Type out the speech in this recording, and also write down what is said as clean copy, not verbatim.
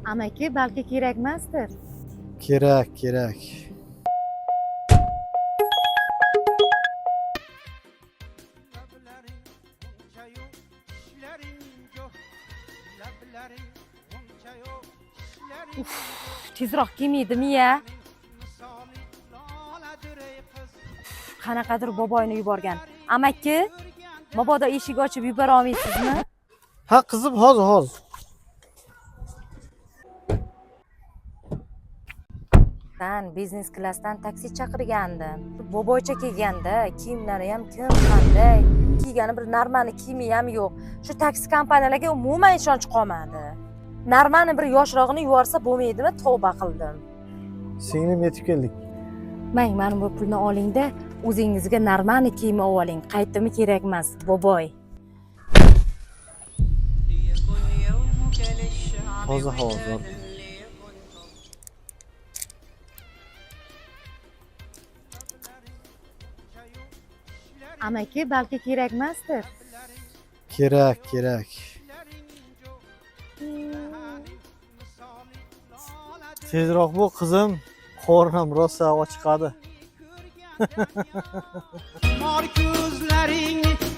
Amaki, balki kerakmasdir. Kerak, kerak. Tezroq kelmaydimi ya? Qanaqadir boboyni yuborgan. Amaki, mabodo eshik ochib yubora olmaysizmi? Ha qizim, hozir hozir. Man biznes klassdan taksi chaqirgandim. Boboycha kelganda, kiyimlari ham kim qanday, kiygani bir normani kiyimi ham yo'q. Shu taksi kompaniyalarga umuman ishonch qolmadi. Normani bir yoshrog'ini yuborsa bo'lmaydimi? Tavba qildim. Singlim, yetib keldik. Mang, mana bu pulni olingda, o'zingizga normani kiyim olib oling. Qaytimi kerak emas, boboy. Toza havo zo'r. Amaki, balki kerak emasdir. Kerak, kerak. Tezroq bu qizim, qornim rosa ochiqadi. Mor ko'zlaring.